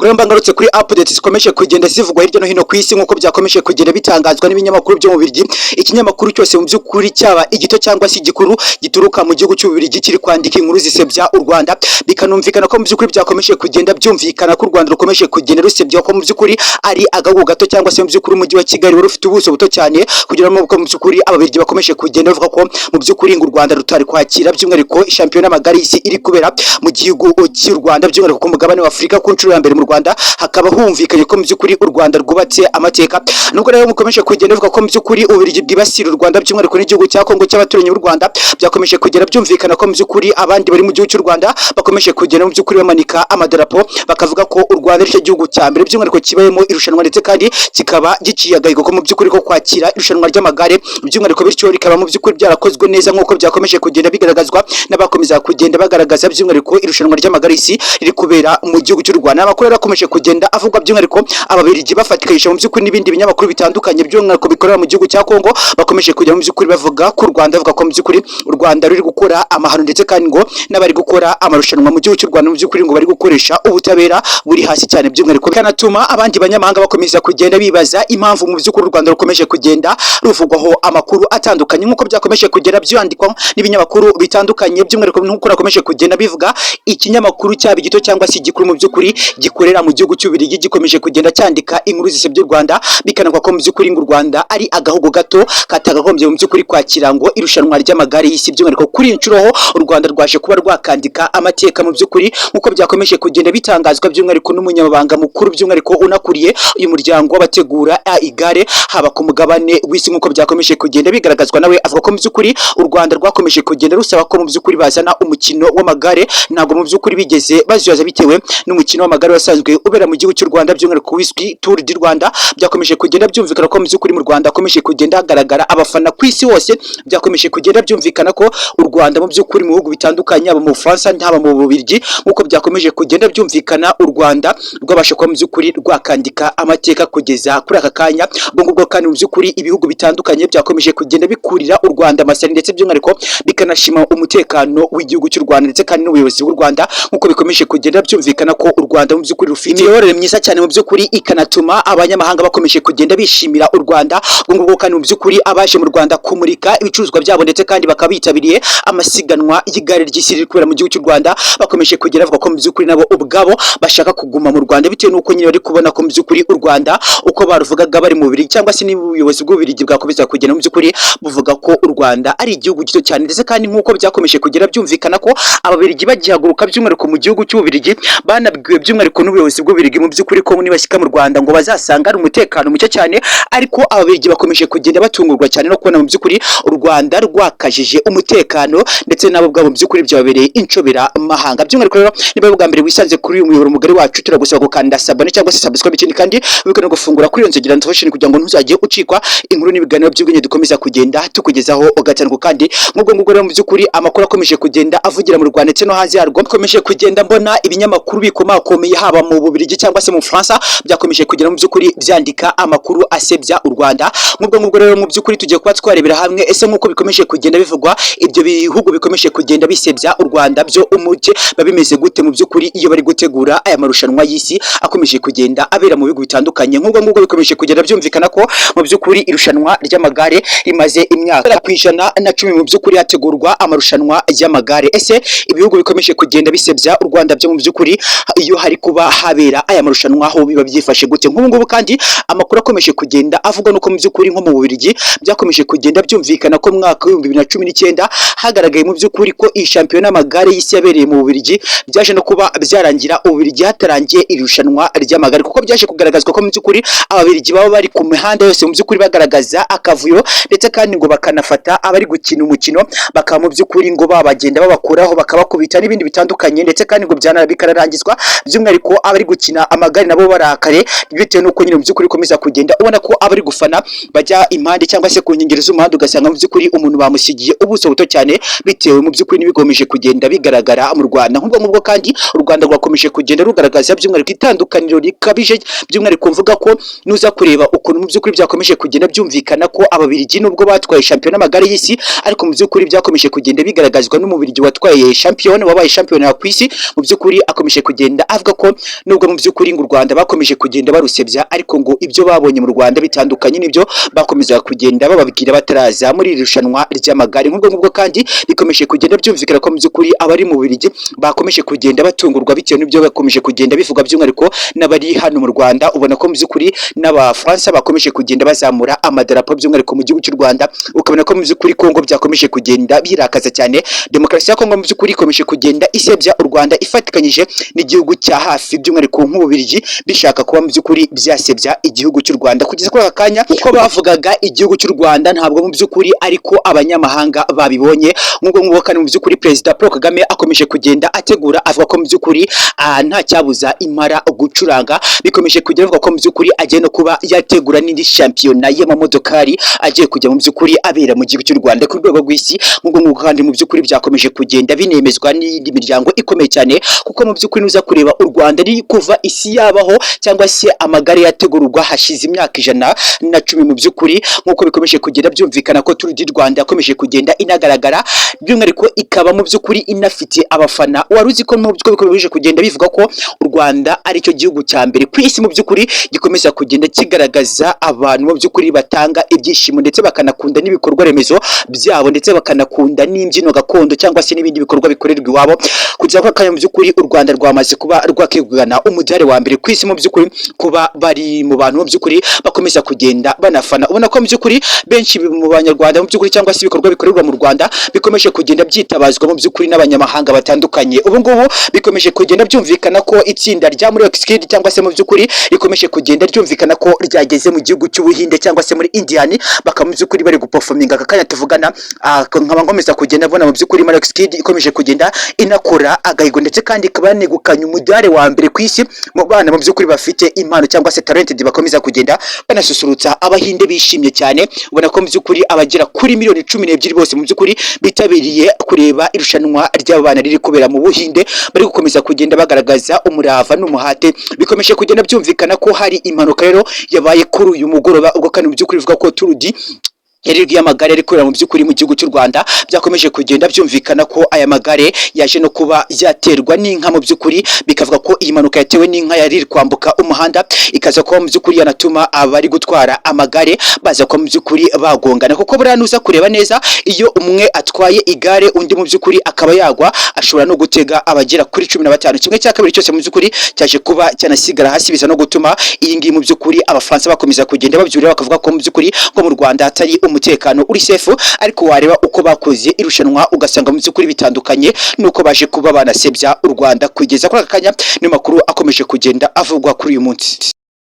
By'umwihariko rero mbangarutse kuri updates zikomeje kugenda zivugwa hirya no hino ku isi, nk'uko byakomeje kugenda bitangazwa n'ibinyamakuru byo mu Bubiligi. Ikinyamakuru cyose mu by'ukuri, cyaba igito cyangwa se igikuru, gituruka mu gihugu cy'Ububiligi kiri kwandika inkuru zisebya u Rwanda, bikanumvikana ko mu by'ukuri byakomeje kugenda byumvikana ko u Rwanda rukomeje kugenda rusebya, ko mu by'ukuri ari agahugu gato, cyangwa se mu by'ukuri umujyi wa Kigali wari ufite ubuso buto cyane, kugira ngo mu by'ukuri Ababiligi bakomeje kugenda bavuga ko mu by'ukuri ngo u Rwanda rutari kwakira by'umwihariko shampiyona y'amagare y'isi iri kubera mu gihugu cy'u Rwanda, by'umwihariko ku mugabane wa Afurika ku nshuro ya mbere mu Rwanda. Hakaba humvikanye ko mu by'ukuri u Rwanda rwubatse amateka. Nubwo rero mukomeje kugenda bavuga ko mu by'ukuri Ububiligi bwibasira u Rwanda, by'umwihariko n'igihugu cya Kongo cy'abaturanyi b'u Rwanda, byakomeje kugenda byumvikana ko mu by'ukuri abandi bari mu gihugu cy'u Rwanda bakomeje kugenda mu by'ukuri bamanika amadarapo, bakavuga ko u Rwanda ari cyo gihugu cya mbere by'umwihariko kibayemo irushanwa, ndetse kandi kikaba giciye agahigo ko mu by'ukuri ko kwakira irushanwa ry'amagare by'umwihariko, bityo rikaba mu by'ukuri byarakozwe neza, nk'uko byakomeje kugenda bigaragazwa n'abakomeza kugenda bagaragaza by'umwihariko irushanwa ry'amagare y'isi riri kubera mu gihugu cy'u Rwanda. Amakuru rero akomeje kugenda avugwa, by'umwihariko Ababiligi bafatikanyije mu by'ukuri n'ibindi binyamakuru bitandukanye, by'umwihariko bikorera mu gihugu cya Kongo, bakomeje kujya mu by'ukuri bavuga ko u Rwanda, bavuga ko mu by'ukuri u Rwanda ruri gukora amahano, ndetse kandi ngo n'abari gukora amarushanwa mu gihugu cy'u Rwanda mu by'ukuri ngo bari gukoresha ubutabera buri hasi cyane, by'umwihariko bikanatuma abandi banyamahanga bakomeza kugenda bibaza impamvu mu by'ukuri u Rwanda rukomeje kugenda ruvugwaho amakuru atandukanye, nk'uko byakomeje kugenda byandikwa n'ibinyamakuru bitandukanye. By'umwihariko nk'uko nakomeje kugenda bivuga, ikinyamakuru cyaba igito cyangwa se igikuru mu by'ukuri gikorera mu gihugu cy'Ububiligi gikomeje kugenda cyandika inkuru zisebya u Rwanda, bikanavugwa ko mu by'ukuri ngo u Rwanda ari agahugu gato katagagombye mu by'ukuri kwakira ngo irushanwa ry'amagare y'isi. By'umwihariko kuri iyi nshuro ho u Rwanda rwaje kuba rwakandika amateka mu by'ukuri, nk'uko byakomeje kugenda bitangazwa by'umwihariko n'umunyamabanga mukuru, by'umwihariko unakuriye uyu muryango w'abategura igare haba ku mugabane w'isi. Nk'uko byakomeje kugenda bigaragazwa nawe, avuga ko mu by'ukuri u Rwanda rwakomeje kugenda rusaba ko mu by'ukuri bazana umukino w'amagare, ntabwo mu by'ukuri bigeze bazuyaza, bitewe n'umukino w'amagare wasanzwe ubera mu gihugu cy'u Rwanda, by'umwihariko wiswe Tour du Rwanda. Byakomeje kugenda byumvikana ko mu by'ukuri mu Rwanda hakomeje kugenda hagaragara abafana ku isi hose. Byakomeje kugenda byumvikana ko u Rwanda mu by'ukuri mu bihugu bitandukanye, haba mu Bufaransa, haba mu Bubiligi, nk'uko byakomeje kugenda byumvikana, u Rwanda rwabasha kuba mu by'ukuri rwakandika amateka kugeza kuri aka kanya. Ubwo ngubwo kandi mu by'ukuri ibihugu bitandukanye byakomeje kugenda bikurira u Rwanda amasari, ndetse by'umwihariko bikanashima umutekano w'igihugu cy'u Rwanda, ndetse kandi n'ubuyobozi bw'u Rwanda, nk'uko bikomeje kugenda byumvikana ko u Rwanda mu by'ukuri rufite imiyoborere myiza cyane mu by'ukuri, ikanatuma abanyamahanga bakomeje kugenda bishimira u Rwanda. Ubwo ngubwo kandi mu by'ukuri abaje mu Rwanda kumurika ibicuruzwa byabo, ndetse kandi bakaba bitabiriye amasiganwa y'igare ry'isi riri kubera mu gihugu cy'u Rwanda, bakomeje kugenda bavuga ko mu by'ukuri nabo ubwabo bashaka kuguma mu Rwanda, bitewe n'uko nyine bari kubona ko mu by'ukuri u Rwanda uko baruvugaga bari mu Bubiligi, cyangwa se niba ubuyobozi bw'Ububiligi bwakomeza kugenda mu by'ukuri buvuga ko u Rwanda ari igihugu gito cyane. Ndetse kandi nk'uko byakomeje kugera byumvikana ko Ababiligi bagihaguruka by'umwihariko mu gihugu cy'Ububiligi, banabwiwe by'umwihariko n'ubuyobozi bw'Ububiligi mu by'ukuri ko nibashyika mu Rwanda ngo bazasanga ari umutekano muke cyane, ariko Ababiligi bakomeje kugenda batungurwa cyane no kubona mu by'ukuri u Rwanda rwakajije umutekano, ndetse nabo ubwabo mu by'ukuri byababereye inshobera mahanga. By'umwihariko rero, niba bwa mbere wisanze kuri uyu muyoboro mugari wacu, turagusaba gukanda s'abonner cyangwa se subscribe. Ikindi kandi wibuke no gufungura kuri iyo nzogera notification, kugira ngo ntuzajye ucikwa inkuru n'ibiganiro by'ubwenge dukomeza kugenda tukugezaho ugatandukwa. Kandi nk'ubwo ngubwo rero mu by'ukuri amakuru akomeje kugenda avugira mu Rwanda ndetse no hanze yarwo, akomeje kugenda mbona ibinyamakuru bikomakomeye haba mu Bubiligi cyangwa se mu Bufaransa byakomeje kugera mu by'ukuri byandika amakuru asebya u Rwanda. Nk'ubwo ngubwo rero mu by'ukuri tugiye kuba twarebera hamwe: ese nk'uko bikomeje kugenda bivugwa, ibyo bihugu bikomeje kugenda bisebya u Rwanda byo umuke biba bimeze gute mu by'ukuri iyo bari gutegura aya marushanwa y'isi akomeje kugenda abera mu bihugu bitandukanye? Nk'ubwo ngubwo bikomeje kugenda byumvikana ko mu by'ukuri irushanwa ry'amagare rimaze imyaka ku 110 mu by'ukuri hategurwa amarushanwa y'amagare. Ese ibihugu bikomeje kugenda bisebya u Rwanda byo mu by'ukuri iyo hari kuba habera aya marushanwa aho biba byifashe gute? Nk'ubu ngubu kandi amakuru akomeje kugenda avugwa nuko mu by'ukuri nko mu Bubiligi byakomeje kugenda byumvikana ko mu mwaka wa 2019 hagaragaye mu by'ukuri ko iyi shampiyona y'amagare y'isi yabereye mu Bubiligi byaje no kuba byarangira Ububiligi hatarangiye irushanwa ry'amagare, kuko byaje kugaragazwa ko mu by'ukuri Ababiligi baba bari ku mihanda yose mu by'ukuri bagaragaza akavuyo, ndetse kandi ngo bakanafata abari gukina umukino, bakaba mu by'ukuri ngo babagenda babakuraho, bakabakubita n'ibindi bitandukanye, ndetse kandi ngo byana bikararangizwa by'umwihariko abari gukina amagare nabo barakare, bitewe n'uko nyine mu by'ukuri ukomeza kugenda ubona ko abari gufana bajya impande cyangwa se ku nkengero z'umuhanda, ugasanga mu by'ukuri umuntu bamusigiye ubuso buto cyane, bitewe mu by'ukuri n'ibigomeje kugenda bigaragara mu Rwanda. Nk'ubwo ngubwo kandi u Rwanda rwakomeje kugenda rugaragaza by'umwihariko itandukaniro rikabije, by'umwihariko mvuga ko nuza kureba ukuntu mu by'ukuri byakomeje kugenda byumvikana ko Ababiligi nubwo batwaye shampiyona y'amagare y'isi, ariko mu by'ukuri byakomeje kugenda bigaragazwa n'Umubirigi watwaye shampiyona, wabaye shampiyona ku isi, mu by'ukuri akomeje kugenda avuga ko Nubwo mu by'ukuri ngo u Rwanda bakomeje kugenda barusebya, ariko ngo ibyo babonye mu Rwanda bitandukanye n'ibyo bakomezaga kugenda bababwira bataraza muri iri rushanwa ry'amagare. Nk'ubwo ngubwo kandi bikomeje kugenda byumvikana ko mu by'ukuri abari mu Bubiligi bakomeje kugenda batungurwa bitewe n'ibyo bakomeje kugenda bivuga, by'umwihariko n'abari hano mu Rwanda. Ubona ko mu by'ukuri n'Abafaransa bakomeje kugenda bazamura amadarapo, by'umwihariko mu gihugu cy'u Rwanda. Ukabona ko mu by'ukuri Kongo byakomeje kugenda birakaza cyane. Demokarasi ya Kongo mu by'ukuri ikomeje kugenda isebya u Rwanda ifatikanyije n'igihugu cya hafi, by'umwihariko nk'Ububiligi, bishaka kuba mu by'ukuri byasebya igihugu cy'u Rwanda. Kugeza kuri aka kanya, uko bavugaga igihugu cy'u Rwanda ntabwo mu by'ukuri ariko abanyamahanga babibonye. Nk'ubwo ngubwo kandi mu by'ukuri Perezida Paul Kagame akomeje kugenda ategura, avuga ko mu by'ukuri nta cyabuza Impara gucuranga. Bikomeje kugenda avuga ko mu by'ukuri agiye no kuba yategura n'indi shampiyona y'amamodokari agiye kujya mu by'ukuri abera mu gihugu cy'u Rwanda ku rwego rw'isi. Nk'ubwo ngubwo kandi mu by'ukuri byakomeje kugenda binemezwa n'iyindi miryango ikomeye cyane, kuko mu by'ukuri nuza kureba u Rwanda ni kuva isi yabaho cyangwa se amagare yategurwa, hashize imyaka 110 mu by'ukuri. Nk'uko bikomeje kugenda byumvikana ko Tour du Rwanda yakomeje kugenda inagaragara, by'umwihariko ikaba mu by'ukuri inafite abafana. Wari uzi ko mu by'ukuri bikomeje kugenda bivuga ko u Rwanda ari cyo gihugu cya mbere ku isi mu by'ukuri gikomeza kugenda kigaragaza abantu mu by'ukuri batanga ibyishimo, ndetse bakanakunda n'ibikorwa remezo byabo, ndetse bakanakunda n'imbyino gakondo cyangwa se n'ibindi bikorwa bikorerwa iwabo? Kugeza ko akanya mu by'ukuri u Rwanda rwamaze kuba rwakegukana umudari wa mbere ku isi mu by'ukuri kuba bari mu bantu mu by'ukuri bakomeza kugenda banafana. Ubona ko mu by'ukuri benshi mu Banyarwanda mu by'ukuri cyangwa se ibikorwa bikorerwa mu Rwanda bikomeje kugenda byitabazwa mu by'ukuri n'abanyamahanga batandukanye. Ubu ngubu bikomeje kugenda byumvikana ko itsinda rya muri Kid cyangwa se mu by'ukuri rikomeje kugenda ryumvikana ko ryageze mu gihugu cy'Ubuhinde cyangwa se muri Indian, bakaba mu by'ukuri bari guperforminga aka kanya tuvugana. Nkaba nkomeza kugenda mbona mu by'ukuri Marex Kid ikomeje kugenda inakora agahigo, ndetse kandi ikaba yanegukanye umudari wa mbere ku isi mu bana mu by'ukuri bafite impano cyangwa se talented, bakomeza kugenda banasusurutsa Abahinde bishimye cyane. Ubona ko mu by'ukuri abagera kuri miliyoni 12 bose mu by'ukuri bitabiriye kureba irushanwa ry'abana riri kubera mu Buhinde, bari gukomeza kugenda bagaragaza umurava n'umuhate. Bikomeje kugenda byumvikana ko hari impanuka rero yabaye kuri uyu mugoroba, ubwo kandi mu by'ukuri bivuga ko Tour du yari y'amagare ari kubera mu by'ukuri mu gihugu cy'u Rwanda. Byakomeje kugenda byumvikana ko aya magare yaje no kuba yaterwa n'inka. Mu by'ukuri bikavuga ko iyi mpanuka yatewe n'inka yari iri kwambuka umuhanda, ikaza kuba mu by'ukuri yanatuma abari gutwara amagare baza kuba mu by'ukuri bagongana, kuko buriya nuza kureba neza, iyo umwe atwaye igare undi mu by'ukuri akaba yagwa, ashobora no gutega abagera kuri 15, 1/2 cyose mu by'ukuri cyaje kuba cyanasigara hasi. Biza no gutuma iyi ngiyi mu by'ukuri Abafaransa bakomeza kugenda babyurira, bakavuga ko mu by'ukuri ko mu Rwanda hatari umutekano uri safe. Ariko wareba uko bakoze irushanwa ugasanga mu by'ukuri bitandukanye nuko baje kuba banasebya u Rwanda. Kugeza kuri aka kanya niyo makuru akomeje kugenda avugwa kuri uyu munsi.